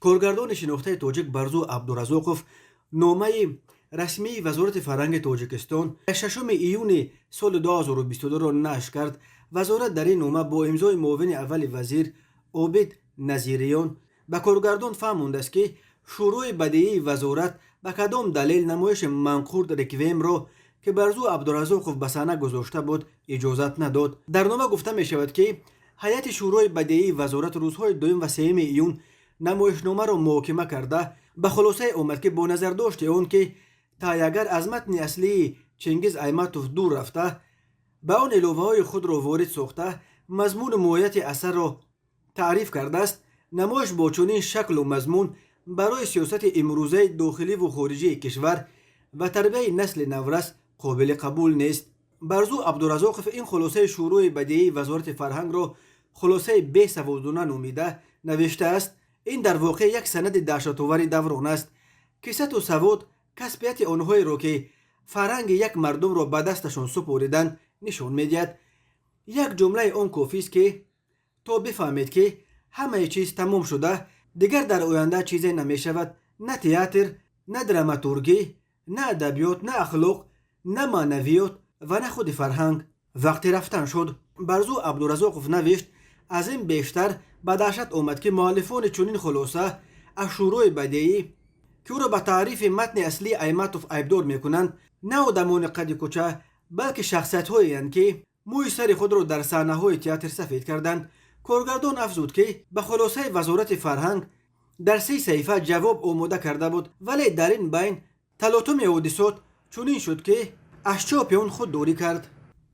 Коргардони шинохтаи тоҷик Барзу Абдуразоқов номаи расмии Вазорати фарҳанги Тоҷикистон 6 июни соли 2022-ро нашр кард. Вазорат дар ин нома бо имзои муовини аввали вазир Обид Назириён ба коргардон фаҳмондааст, ки Шӯрои бадиии вазорат ба кадом далел намоиши «Манқурт Реквиемро», ки Барзу Абдуразоқов ба саҳна гузошта буд, иҷозат надод. Дар нома гуфта мешавад, ки ҳайати Шӯрои бадиии вазорат рӯзҳои 2 ва 3 июн намоишномаро муҳокима карда, ба хулосае омад, ки бо назардошти он ки таҳиягар аз матни аслии Чингиз Айтматов дур рафта, ба он иловаҳои худро ворид сохта, мазмуну моҳияти асарро таҳриф кардааст, намоиш бо чунин шаклу мазмун барои сиёсати имрӯзаи дохиливу хориҷии кишвар ва тарбияи насли наврас қобили қабул нест. Барзу Абдуразоқов ин хулосаи Шӯрои бадиии Вазорати фарҳангро хулосаи бесаводона номида, навиштааст: «Ин дар воқеъ як санади даҳшатовари даврон аст, ки сатҳу савод, касбияти онҳоеро, ки фарҳанги як мардумро ба дасташон супориданд, нишон медиҳад. Як ҷумлаи он кофист, ки то бифаҳмед, ки ҳамаи чиз тамом шуда, дигар дар оянда чизе намешавад: на театр, на драматургӣ, на адабиёт, на ахлоқ, на маънавиёт ва на худи фарҳанг. Вақти рафтан шуд». Барзу Абдуразоқов навишт: «Аз ин бештар ба даҳшат омад, ки муаллифони чунин хулоса аз Шӯрои бадеӣ, ки ӯро ба таҳрифи матни аслии Айтматов айбдор мекунанд, на одамони қади кӯча, балки шахсиятҳоеанд, ки мӯи сари худро дар саҳнаҳои театр сафед карданд». Коргардон афзуд, ки ба хулосаи Вазорати фарҳанг дар се саҳифа ҷавоб омода карда буд, вале дар ин байн талотуми ҳодисот чунин шуд, ки аз чопи он худдорӣ кард.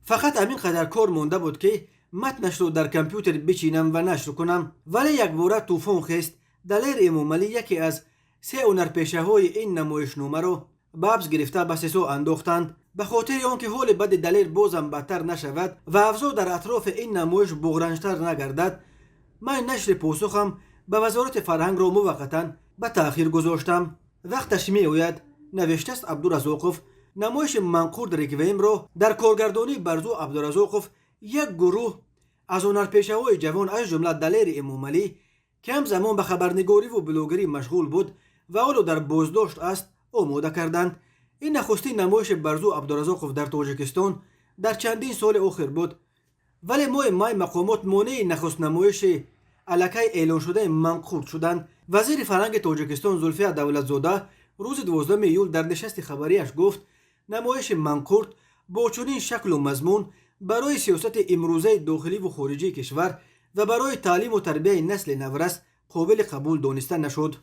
«Фақат ҳамин қадар кор монда буд, ки матнашро дар компютер бичинам ва нашр кунам, вале якбора тӯфон хест. Далер Эмомалӣ, яке аз се ҳунарпешаҳои ин намоишномаро, ба ҳабс гирифта, ба СИЗО андохтанд. Ба хотири он ки ҳоли бади Далер бозам бадтар нашавад ва авзоъ дар атрофи ин намоиш буғранҷтар нагардад, ман нашри посухам ба Вазорати фарҳангро муваққатан ба таъхир гузоштам. Вақташ меояд», навиштааст Абдуразоқов. Намоиши «Манқурт Реквиемро» дар коргардонии Барзу Абдуразоқов як гурӯҳ аз ҳунарпешаҳои ҷавон, аз ҷумла Далери Эмомалӣ, ки ҳамзамон ба хабарнигориву блогерӣ машғул буд ва ҳоло дар боздошт аст, омода карданд. Ин нахустин намоиши Барзу Абдуразоқов дар Тоҷикистон дар чандин соли охир буд, вале моҳи май мақомот монеи нахустнамоиши аллакай эълоншудаи «Манқурт» шуданд. Вазири фарҳанги Тоҷикистон Зулфия Давлатзода рӯзи 12 июл дар нишасти хабарияш гуфт, намоиши «Манқурт» бо чунин шаклу мазмун барои сиёсати имрӯзаи дохиливу хориҷии кишвар ва барои таълиму тарбияи насли наврас қобили қабул дониста нашуд.